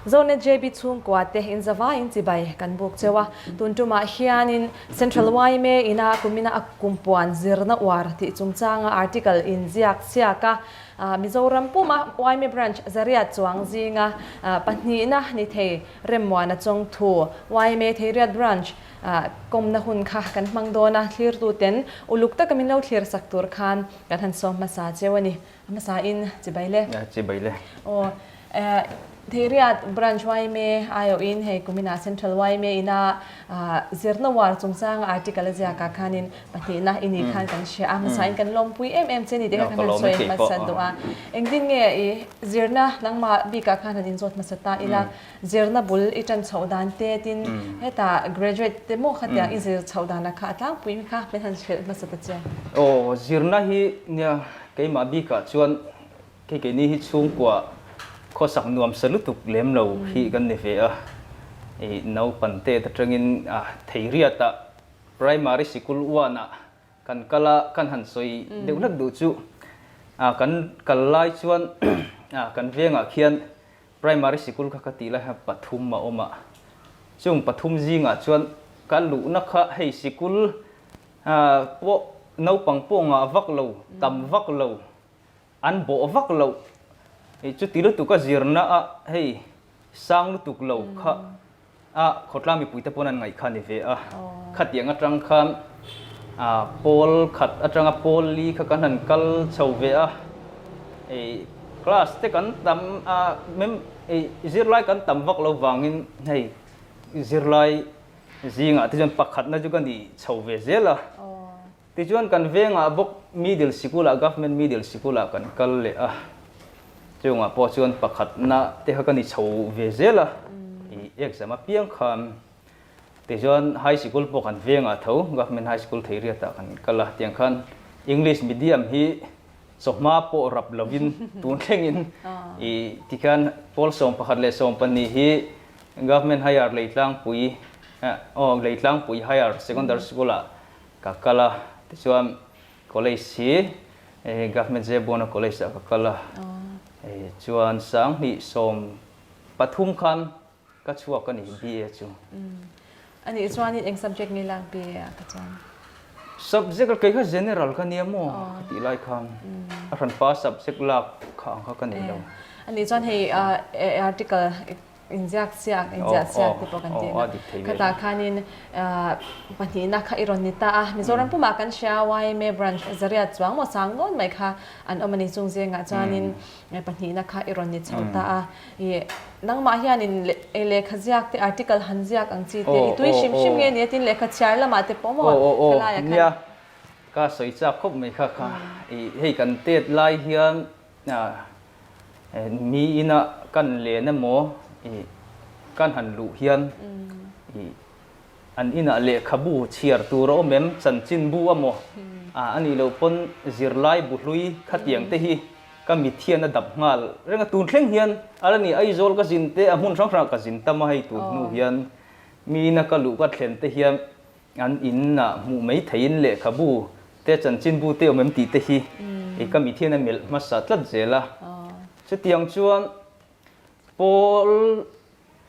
Zonet JB chhungkua te in zavaiin chibai kan buk cheu a, tun tumah hianin Central yma ina kumina a kumpuan zirna uar tih chungchanga article inziak chhiak a, Mizoram puma yma branch zariat chuang zinga pahnihna ni thei Remmuana Chawngthu yma Theiriat branch kawmna hun kha kan hmang dawn a, thlirtuten uluk taka min lo thlir sak tur khan kan han sawm hmasa cheu a ni. A hmasa in chibai le. Chibai le. Aw, Theiriat Branch yma aiawhin hei kuminah Central yma ina zirna war chungchanga article a ziakah khanin pahnihna i nih khan kan hria a, hmasa in kan lawmpui em em che ni tih kha kan han sawi hmasa duh a. Engtin nge i zirna nangmah bikah khan han inzawt hmasa ta ila, zirna bul i tan chhoh dan te tin hetah graduate te maw khatiang i zir chhoh danah kha a tlangpui kha min han hrilh hmasa ta che. Aw, zirna hi nia keimah bikah chuan kei keini hi chhungkua khawsak nuamsa lutuk lem lo hi kan ni ve a, i naupan tet atangin Theiriatah primary sikul uanah Kan kal a, kan han sawi deuh hlek duh chu kan kal lai chuan kan vengah khian primary sikul kha ka tih lai hian pathum a awm a, chung pathum zingah chuan ka luhna kha hei sikul pawh naupang pawh ngah vak lo, tam vak lo, an bawh vak lo, chuti lutuk a zirna a hei sang lutuk lo kha A khawtlang mipuite pawn an ngaih kha a ni ve a. Khatiang atang khan pawl khat atanga pawl li kha kan han kal chho ve a. Hei class te kan tam a mem hei zirlai kan tam vak lo vangin hei zirlai zingah te chuan pakhatna chu ka ni chho ve zel a. Tichuan kan vengah bawk middle sikulah government middle sikulah kan kal leh a, chungah pawh chuan pakhatna te kha ka ni chho ve zel a, i exam apiang khan tichuan high sikul pawh kan vengah tho government high school Theiriatah kan kal a, tiang khan English medium hi chawhma pawh rap lovin tun thlengin i tikhian pawl 11 leh 12 hi government higher Leitlangpui aw Leitlangpui higher secondary school ah Ka kal a, tichuan college hi Government Zebona College ah ka kal a, chuan 2013 khan ka chhuak a ni BA chu. Anih chuanin eng subject nge lak BA ah ka chuan? Subject a kei kha general ka nia maw ka tih lai khan a hranpa subject lak kha ang kha ka nei lo. Anih chuan hei article Inziak siak, inziah siak te pawh kan tih na. Khatah khanin pahnihna kha i rawn ni ta a. Mizoram pumah kan hria yma branch zariat chuang maw sang dawn mai kha an awm a ni. Chung zingah chuanin pahnihna kha i rawn ni chho ta a. I nangmah hianin lehkha ziak te article han ziak ang chi te i tui hrim hrim nge ni a tin lehkha chhiar lamah te pawh maw helaiah khan. Nia, ka sawi chak khawp mai kha kha. I hei kan tet lai hian Mi ina kan len emaw i kan han luh hian i an inah lehkhabu chhiar tur a awm em, chanchinbu emaw a nih loh pawn zirlai bu hlui khatiang te hi ka mithian a dap nghal reng a. Tun thleng hian a la ni, Aizawl ka zin te a hmun hrang hrangah ka zin tam a, hei tun hnu hian mi ina ka luh ka thlen te hian An inah hmuh mai theiin lehkhabu te chanchinbu te awm em tih te hi i ka mit hian a melh hmasa tlat zel a. Chutiang chuan pawl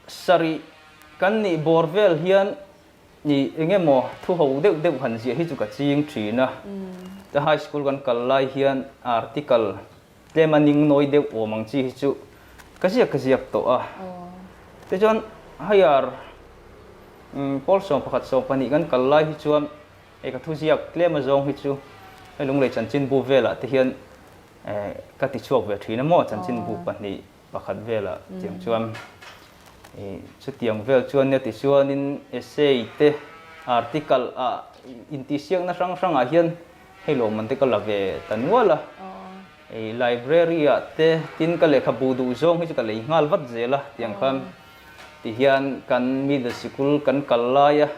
sarih kan nih bawr vel hian i eng emaw thu ho deuh deuh han ziah hi chu ka ching thin a. Ka high school kan kal lai hian article tlem a ning nawi deuh awm ang chi hi chu ka ziak ka ziak tawh a. Tichuan higher Pawl 11 12 kan kal lai hi chuan hei ka thuziak tlem a zawng hi chu hei Lunglei chanchinbu velah te hian ka ti chhuak ve thin a maw chanchinbu pahnih pakhat velah tiang chuan chutiang vel chuan nia tichuanin essay te article ah intihsiakna hrang hrangah hian hei lawmman te ka la ve ta nual a library ah te tin ka lehkhabu duh zawng hi chu ka lei nghal vat zel a tiang khan. Tihian kan middle sikul kan kal laia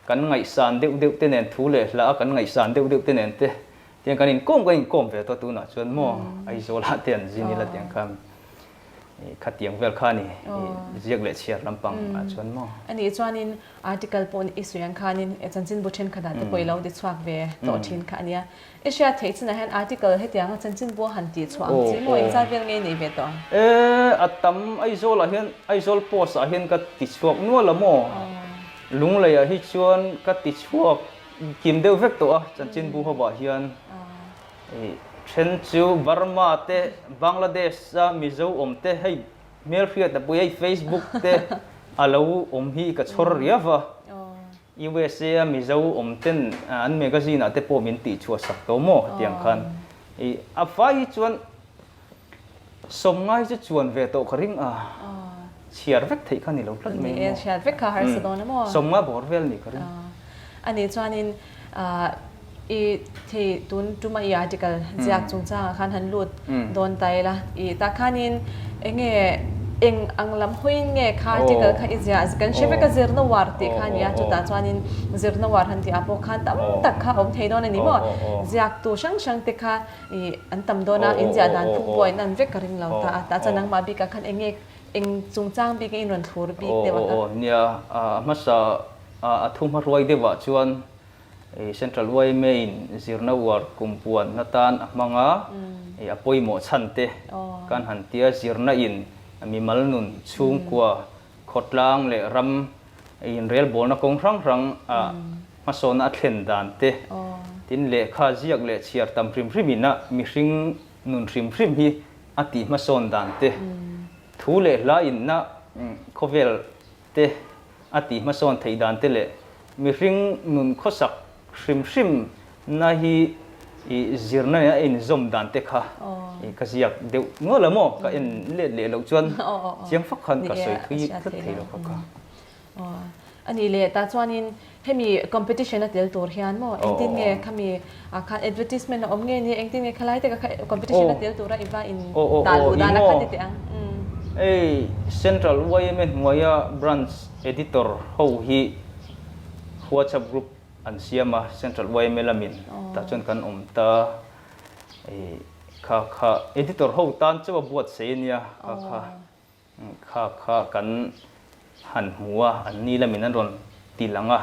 kan ngaihsan deuh deuh te nen thu leh hla a kan ngaihsan deuh deuh te nen te tiang kan inkawm kan inkawm ve tawh tunah chuan maw Aizawlah te an zin ila tiang khan Khatiang vel kha a ni ziak leh chhiar lampang ah chuan maw. A nih chuanin article pawh i sawi ang khanin chanchinbu thenkhatah te pawh i lo ti chhuak ve tawh thin kha a nia. I hriat theih chinah hian article hetianga chanchinbu a han tih chhuah ang chi maw engzat vel nge i neih ve tawh ang? E, a tam Aizawl ah hian Aizawl post ah hian ka ti chhuak nual a maw? Lunglei ah hi chuan ka ti chhuak kim deuh vek tawh a chanchinbu ho ah hian. Then chu Burma te, Bangladesh a Mizo awm te hei hmelhriat a pui hei Facebook te a lo awm hi ka chhawr riau a. USA a Mizo awm ten an magazine ah te pawh min tih chhuah sak tawh maw tiang khan. A fai hi chuan Sawmngai chu chuan ve tawh ka ring a, chhiar vek theih kha ni lo tlat mai maw? Ni e, chhiar vek kha harsa dawn a maw? Sawmnga bawr vel ni ka ring. A nih chuanin i thei tun tuma i article ziak chungchangah khan han lut dawn ta ila, i tah khanin enge eng ang lam hawiin nge kha article kha i ziah kan hre vek a zirna uar tih kha a ni a, chutah chuanin zirna uar han tih ah pawh khan tam tak kha a awm thei dawn a ni maw? Ziaktu hrang hrang te kha I an tam dawn a, in ziah dan phung pawh in an vek ka ring lo ta a, tah chuan nangmah bikah khan eng nge eng chungchang bik nge in rawn thlur bik deuh a kha? Aw nia, a hmasa a thu hmahruai deuhah chuan Central yma in zirna uar kumpuan atan a hmang a, a pawimawh chhan te kan han tia zirna in mimal nun chhungkua Khawtlang leh ram inrelbawlna kawng hrang hrang ah hmasawnna a thlen dan te, tin lehkha ziak leh chhiar tam hrim hrim in a mihring nun hrim hrim hi a tih hmasawn dan te, thu leh hla inna khawvel te a tih hmasawn theih dan te leh mihring nun khawsak Hrim hrim na hi i zirna nen a inzawm dan te kha ka ziak deuh nual a maw? Ka en let leh loh chuan chiang fak khan ka sawi thui tlat thei lo kha kha. A nih leh tah chuanin hemi competition a tel tur hian maw engtin nge khami ah khan advertisement a awm nge ni engtin nge khalai te kha competition a tel tura i va in dah luh dan a kha ti teh ang. Hei Central yma hnuaia branch editor ho hi WhatsApp group an siam a, Central yma lamin tah chuan kan awm ta, kha kha editor ho tan chauh a buatsaih a nia, kha kha kha kha kan han hmu a, an ni lamin an rawn ti lang a,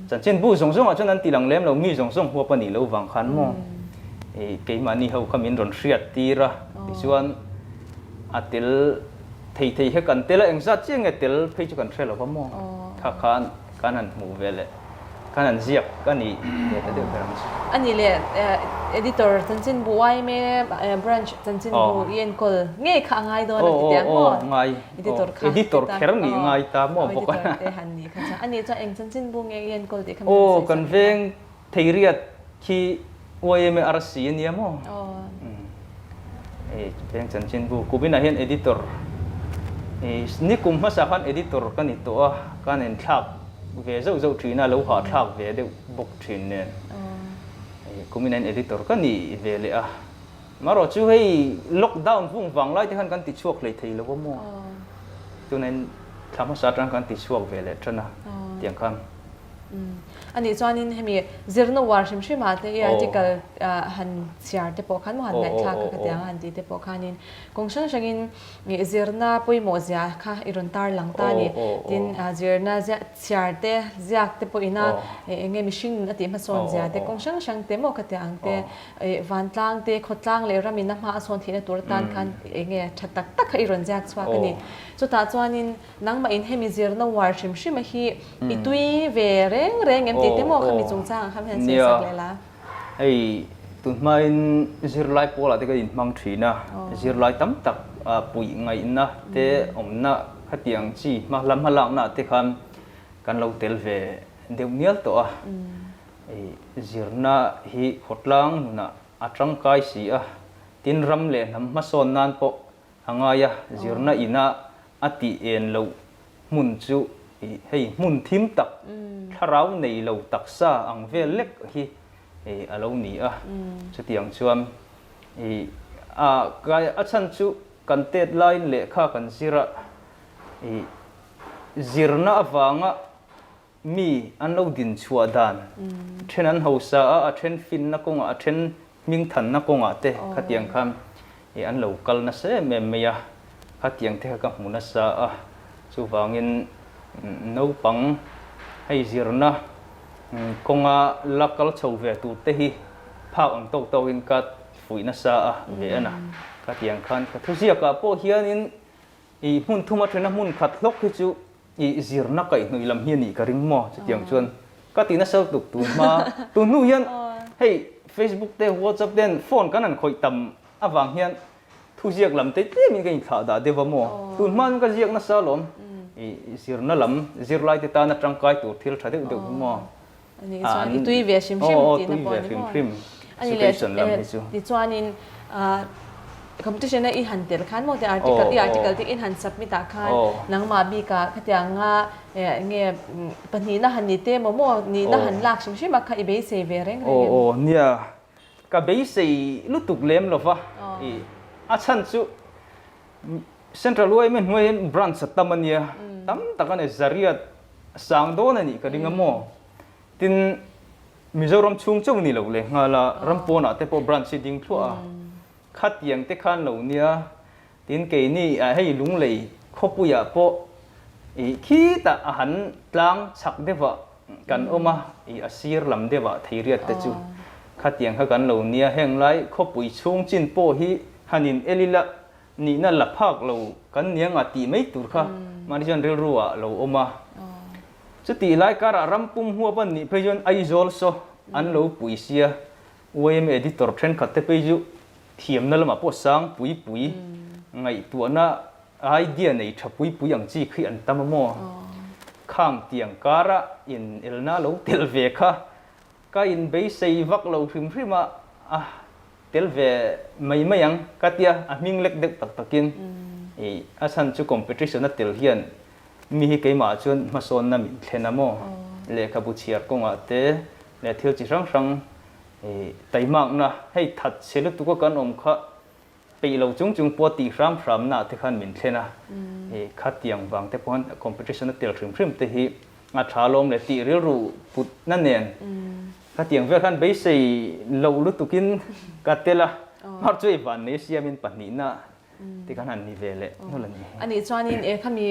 chanchinbu zawng zawngah chuan an ti lang lem lo, mi zawng zawng huap a nih loh vang khan maw keimahni ho kha min rawn hriat tir a, tichuan a tel thei thei kha kan tel a, engzat chiah nge tel phei chu kan hre lo va maw, kha khan. Kan han hmuh ve leh kan han ziak a nih ve ta deuh ber ang chu. A nih leh editor chanchinbu yma branch chanchinbu i enkawl ngei kha a ngai dawn a ti teh ang maw? Ngai. Editor kha. Editor kher nih ngai ta maw bawk a. Editor te han nih kha chuan. A nih chuan eng chanchinbu nge i enkawl tih kha min han sawi sak. Kan veng Theiriat khi yma RC a nia maw? Hei veng chanchinbu kuminah hian editor nikum hmasa khan editor ka ni tawh a, ka nen thlak ve zauh zauh thin a, lo hahthlak ve deuh bawk thin nen kuminah hian editor ka ni ve leh a. Marawh chu hei lockdown vung vang lai te khan kan ti chhuak hlei thei lo a maw? Tunah thla hmasa atang kan ti chhuak ve leh tan a tiang khan. A nih chuanin hemi zirna uar hrim hrim ah te i article han chhiar te pawh khan maw han ngaihthlak kha ka tiang a han tih te pawh khanin kawng hrang hrangin zirna pawimawh zia kha i rawn tar lang ta a ni. Tin zirna chhiar te ziak te pawh ina eng nge mihring nun a tih hmasawn zia te kawng hrang hrang te maw ka tiang ang te vantlang te khawtlang leh ram in a hma a sawn theihna tur atan khan eng nge tha tak tak kha i rawn ziak chhuak a ni. Chutah chuanin Nangmah in hemi zirna uar hrim hrim a hi i tui ve reng reng em tih te maw khami chungchang ah kham hian sawi sak leh la. Hei tunhmain zirlai pawlah te ka inhmang thin a, zirlai tam tak puih ngaihna te awmna khatiang chi hma lam hma lakna te khan kan lo tel ve deuh mial tawh a. Zirna hi khawtlang nunah a tangkai si a, tin ram leh hnam hmasawn nan pawh A ngai a, zirna ina a tih en loh hmun chu hei hmun thim tak, thlarau nei lo taksa ang vel lek hi a lo ni a. Chutiang chuan a kai a chhan chu kan tet laiin lehkha kan zir a, zirna avanga Mi an lo din chhuah dan, then an hausa a, a then finna kawngah, a then hmingthanna kawngah te khatiang khan an lo kal nasa em em mai a. Khatiang te kha ka hmu nasa a, chuvangin naupang hei zirna kawnga la kal chho ve tur te hi phak ang tawk tawkin ka fuih nasa a ve a na. Khatiang khan ka thuziakah pawh hianin i hmun thuma thena hmun khat hlawk hi chu i zirna kaihhnawih lam hi a nih ka ring maw? Chutiang chuan ka ti nasa lutuk tun hma tun hnu hian hei Facebook te WhatsApp ten phone kan han khawih tam avang hian Thuziak lam te tlemin ka inthlah dah deuh a maw? Tun hma ka ziak nasa alawm. I zirna lam, zirlai te tana tangkai tur thil tha deuh deuh hi maw? Ani chuan i tui ve hrim hrim tihna pawh a ni maw? Education lam hi chu. Tichuanin competition a i han tel khan maw te article, i article te in han submit ah khan nangmah bikah khatianga nge pahnihna han ni te maw maw nihna han lak hrim hrim a kha i beisei ve reng reng em? Aw aw nia. Ka beisei lutuk lem lo va, i a chhan chu Central yma hnuai hian branch a tam a nia, tam tak a ni, zariat sang dawn a nih ka ring a maw? Tin, Mizoram chhung chauh ni lo leh nghal a, ram pawnah te pawh branch hi ding thluah a, khatiang te khan lo nia, Tin, keini hei Lunglei khawpuiah pawh ih khitah a han tlang chak deuhah kan awm a, ih a sir lam deuhah Theiriat te chu khatiang kha kan lo nia. Heng lai khawpui chhung chin pawh hi han in el ila nihna la phak lo kan nia nga tih mai tur kha mahni chuan rilru ah lo awm a. Chutih lai karah ram pum huap an nih phei chuan Aizawl saw an lo pui sia, YMA editor thenkhat te phei chu Thiamna lamah pawh sang pui pui, ngaihtuahna idea nei tha pui pui ang chi khi an tam a maw? Khang tiang kara in elna lo tel ve kha ka in beisei vak lo hrim hrim a, a tel ve mai mai ang ka tia, a hming lek deuh tak takin i a chhan chu competition a tel hian mi hi keimah chuan hmasawnna min thlen a maw? Lehkhabu chhiar kawngah te leh thil chi hrang hrang I taimakna hei that chhe lutuk a kan awm kha peih lo chung chung pawh tih hram hramna te khan min thlen a, i khatiang vang te pawh competition a tel hrim hrim te hi a tha lawm leh tih rilru putna nen khatiang vel khan beisei lo lutukin ka tel a, mar chu i van nei siamin pahnihna te khan han ni ve leh nawlh a ni. Anih chuanin e khami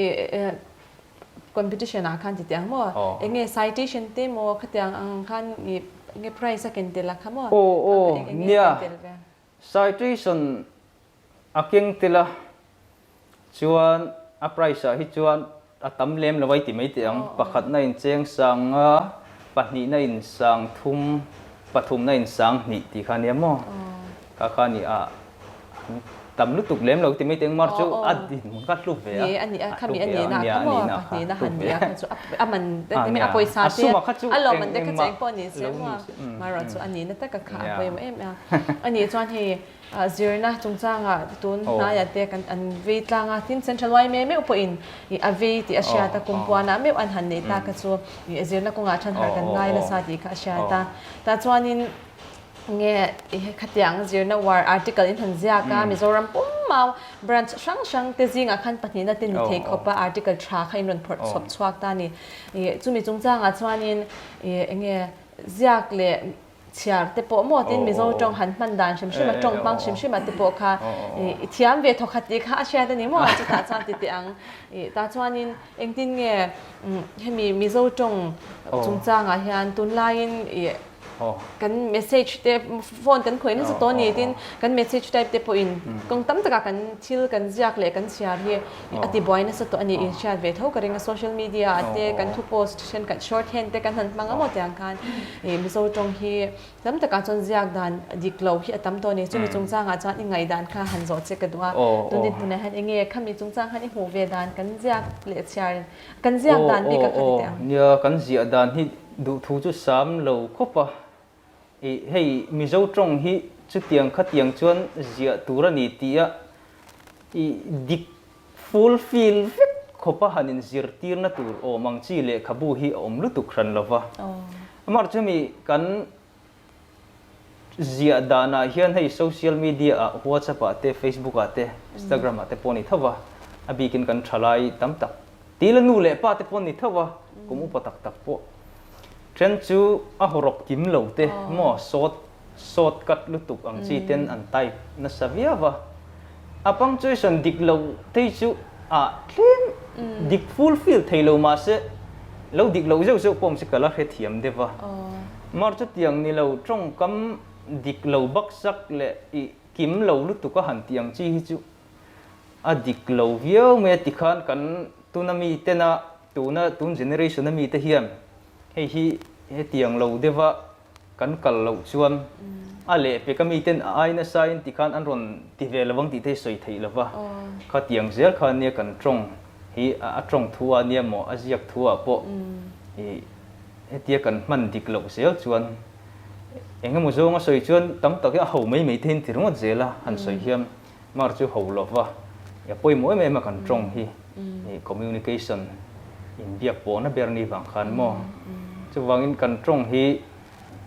Competition ah khan titiang maw? Enge citation te maw khatiang ang khan i enge prize a ken tel a kha maw? Aw aw nia citation a keng tel a chuan a prize ah hi chuan a tam lem lo a i ti mai teh ang pakhatna in cheng sang nga pahnihna in sang thum pathumna in sang hnih tih kha nia maw kha kha ni a Tam lutuk lem lo ti mai teng mar chu a dinhmun kha hlu ve a. Ni a ni a khami a ni na kha maw pahnihna han ni a kha chu a man te a pawisa te a lawm an te kha chu eng pawh ni se maw marawh chu a nihna taka kha a pawimawh em em a. A nih chuan hei zirna chungchangah tun hnaiah te kan an vei tlang a tin Central yma meuh pawhin a vei tih a hriat a kum puanah meuh an han neih ta kha chu zirna kawngah than harh kan ngai nasa tih kha a hriat a. Tah chuanin Nge i khatiang zirna war article in han ziak a, Mizoram pum branch hrang hrang te zingah khan pahnihna te ni thei khawp a article tha kha in rawn phawrh chhawp chhuak ta a ni. Chumi chungchangah chuanin enge ziak leh chhiar te pawh maw tin Mizo tawng han hman dan hrim hrim a, tawng hmang hrim hrim a te pawh kha i thiam ve thawkhat tih kha a hriat a ni maw chutah chuan ti teh ang. Tah chuanin engtin nge hemi Mizo tawng chungchangah hian tunlaiin i Kan message te phone kan khawih nasa tawh a ni tin kan message type te pawhin kawng tam takah kan thil kan ziak leh kan chhiar hi a ti buai nasa tawh a ni in hriat ve tho ka ring a social media ah te kan thu post thenkhat short hand te kan han hmang a maw tiang khan ih Mizo tawng hi tam takah chuan ziak dan dik lo hi a tam tawh a ni chumi chungchangah chuan i ngaihdan kha han zawh che ka duh a tun dinhmunah hian enge khami chungchang khan i hmuh ve dan kan ziak leh chhiar Kan ziak dan bik a kha ti teh ang. Nia, kan ziah dan hi duhthu chu sam lo khawp a. Ih, hei Mizo tawng hi chutiang khatiang chuan ziah tur a ni tih a ih dik full feel vek khawp a han inzirtirna tur awm ang chi lehkhabu hi a awm lutuk hran lo va. Amaherawhchu chumi kan Ziah danah hian hei social media ah WhatsApp ah te, Facebook ah te, Instagram ah te pawh a ni tho va, a bikin kan thalai tam tak tila nu leh pa te pawh a ni tho va, kum upa tak tak pawh then chu a hawrawp kim lo te maw short short cut lutuk ang chi ten an type nasa viau va. A punctuation dik lo te hi chu a tlem dik fulfill thei lo mahse lo dik loh zeuh zeuh pawh awm se ka la hrethiam deuh a. Mar chutiang ni lo tawngkam dik lo baksak leh ih kim lo lutuk a han tih ang chi hi chu a dik lo viau mai a tikhan kan tuna mi tena tuna tun generation a mi te hian hei hi hetiang lo deuh a kan kal loh chuan a lehpek a miten a ai nasa in tikhan an rawn ti ve lovang tih te hi sawi theih lova, khatiang zel kha ania kan tawng hi a tawng thu ah ania maw a ziak thu ah pawh ih hetia kan hman dik loh zel chuan eng emaw zawng a sawi chuan tam tak hi a ho mai mai te in ti ringawt zel a han sawi hian mar chu ho lova a pawimawh em em a kan tawng hi ih communication inbiak pawhna ber ni vang khan maw chuvangin kan tawng hi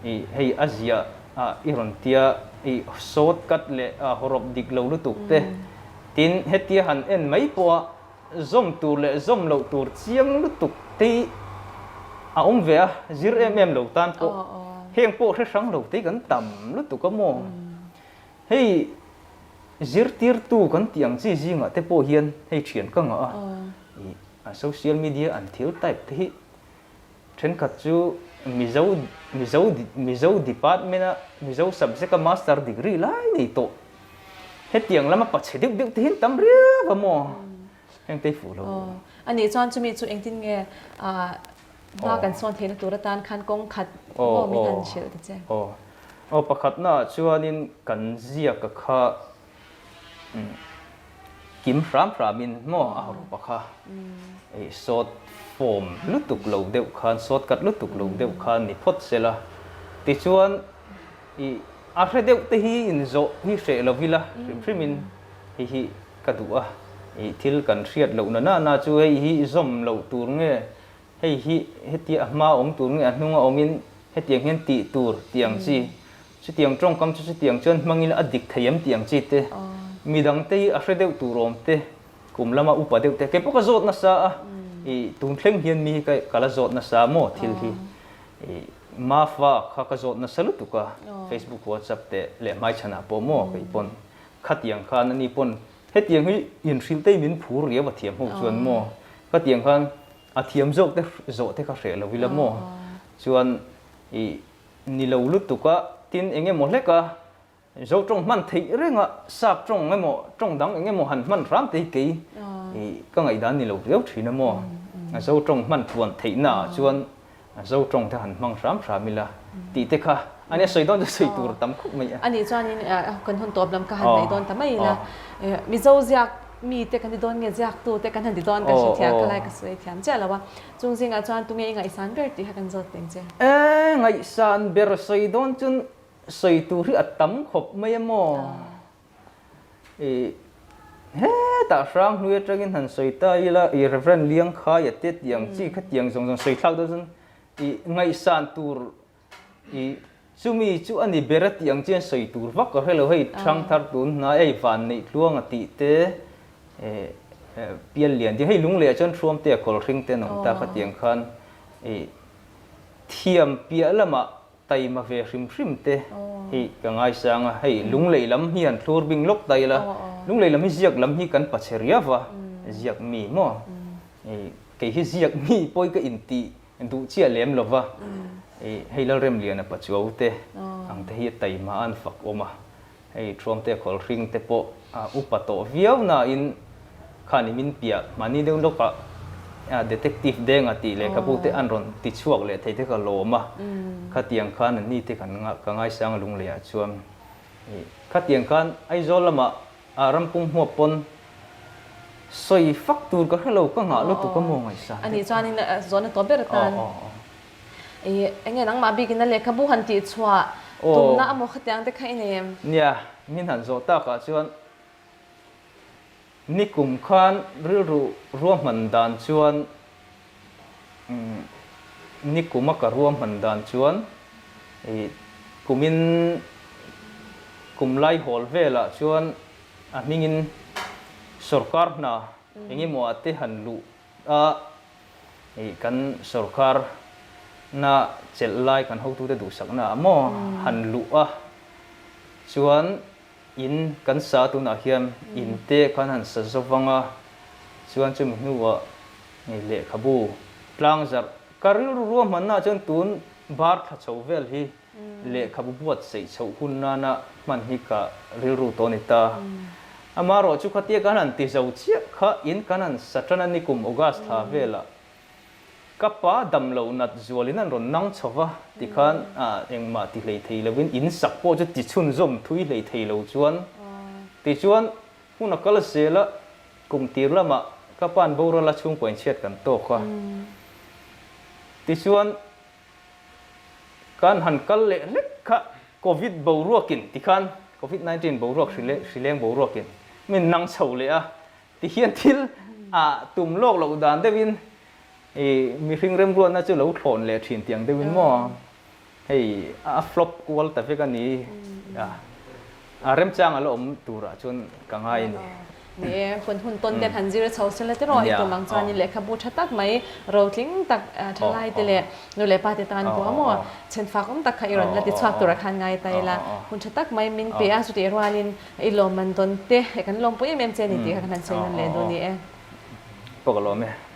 ih hei a ziah ah i rawn tia ih short cut leh a hawrawp dik lo lutuk te tin hetia han en mai pawha zawm tur leh zawm loh tur chiang lutuk te hi a awm ve a zir em em lo tan pawh heng pawh hre hrang lo te hi kan tam lutuk a maw. Hei zirtirtu kan tih ang chi zingah te pawh hian hei thian ka ngah a, ih a social media an thil type te hi thenkhat chu Mizo Mizo Mizo department a Mizo subject a master degree lai nei tawh hetiang lama pachhe deuh deuh te hi an tam riau a maw heng te hi fuh lo. Aw anih chuan chumi chu engtin nge Hma kan sawn theihna tur atan khan kawng khat maw min han hrilh ta che? Aw, aw pakhatnaah chuanin kan ziaka kha kim hram hramin maw a hawrawpa kha ei short form lutuk lo deuh khan short cut lutuk lo deuh khan ni phawt sela tichuan ih a hre deuh te hi inzawh hi hreh lo ila hrim hrimin hei hi ka duh a ih thil kan hriat lohna nana chu hei hi zawm loh tur nge Hei hi hetia a hma awm tur nge a hnunga awmin hetiang hian tih tur tih ang chi, chutiang tawngkam chu chutiang chuan hmangin a dik thei em tih ang chi te, midangte hi a hre deuh tur awm te, kum lama upa deuh te, kei pawh ka zawt nasa a, ih tun thleng hian mi hi ka la zawt nasa maw thil hi, ih Mafa kha ka zawt nasa lutuk a, Facebook, WhatsApp te leh hmaichhanah pawh maw kei pawn khatiang khan ani pawn hetiang hi inhrilh te hi min phur riau a thiam ho chuan maw khatiang khan A thiam zawk te zawh te kha hreh lo ila maw? Chuan i ni lo lutuk a, tin eng emaw hlek a, Zo tawng hman theih reng a, Sap tawng emaw tawng dang eng emaw han hman hram te hi kei i ka ngaihdan ni lo riau thin a maw? Zo tawng hman tluan theihna ah chuan Zo tawng te han hmang hram hram ila tih te kha a nia sawi dawn chu sawi tur tam khawp mai a. Anih chuanin kan hun tawp lam kha han neih dawn ta mai ila Mizo ziak mi te kan ti dawn nge ziak tu te kan han ti dawn ka hre thiam ka lai ka sawi thiam chiah lo a chung zingah chuan tunge i ngaihsan ber tih kha kan zawt teng che. E ngaihsan ber sawi dawn chuan sawi tur hi a tam khawp mai a maw? I hetah Hranghlui atangin han sawi ta ila i Reverend Liangkhaia te tiang chi kha tiang zawng zawng sawi thlak dawn chuan i ngaihsan tur i chumi chu a ni ber a tih ang chian sawi tur vak ka hre lo hei Hrangthar tun hnai hei Vanneih Tluanga tih te Pial Lian tih hei Lunglei ah chuan Hruamtea Kawlhring te an awm ta kha tiang khan i thiam piah lamah taima ve hrim hrim te hi ka ngaisang a, hei lunglei lam hi han thlur bing lawk ta ila, lunglei lam hi ziak lam hi kan pachhe riau a, ziak mi maw, kei hi ziak mi pawi ka intih duh chiah lem lo va, hei Lalremliana Pachuau te ang te hi a taima a an fak awm a. Hei Thuamte Khawlhring te pawh upa tawh viau nain khani min piah mahni deuh lawkah Detective Denga tih lehkhabu te an rawn ti chhuak leh thei te ka lawm a, khatiang khan an ni te kan ka ngaisang a lungleiah chuan khatiang khan Aizawl lamah rampum hmuap pawn sawi fak tur ka hre lo ka nghah lutuk a maw ngaihsan te. Anih chuanin zawhna tawh ber atan. Ih, enge nangmah bikin a lehkhabu han tih chhuah tumna a maw khatiang te kha i nei em? Nia, min han zawh takah chuan nikum khan rilru ruahman dan chuan nikum a ka ruahman dan chuan ih kumin kum lai hawl velah chuan a hmingin sorkar hna engemaw ah te han luh a Ih kan sorkar na chelh lai kan hotute duhsakna ah maw han luh a chuan In kan sa tunah hian in te khan han sa zo vang a, chuan chumi hnuah lehkhabu tlangzarh ka rilru ruahmannaah chuan tun bar thla chho vel hi lehkhabu buatsaih chhoh hun nana hman hi ka rilru tawh a ni ta. Amaherawhchu khatia kan han ti zo chiah kha in kan han sa tan a ni kum August thla velah. Ka pa dam lo nat zualin an rawn nang chho va tikhan engmah ti hlei thei lovin in sak pawh chu ti chhunzawm thui hlei thei lo chuan tichuan hun a kal zel a, kum tir lamah ka pa'n boral a chhungkua inchhiat kan tawk a, tichuan kan han kal leh hlek kha Covid boruakin tikhan Covid 19 boruak hrileng boruakin min nang chho leh a. Ti hian thil ah tum lawk loh dan deuhin i mihring remruatna chu lo thlawn leh thin tiang deuhin maw hei a flop kual ta vek a ni a remchang a la awm turah chuan ka ngai a ni. Ni e, hun hun tawn ten han zir chho sela te rawh i tum ang chuanin lehkhabu tha tak mai rotling tak thalai te leh nu leh pa te tan pawh a maw chhenfak awm tak kha i rawn la ti chhuak turah khan ngai ta ila hun tha tak mai min pe a chutih rualin I lawmman dawn te, kan lawmpui em em che ni tih kha kan han sawi nawn leh duh ni e. Pawh ka lawm e.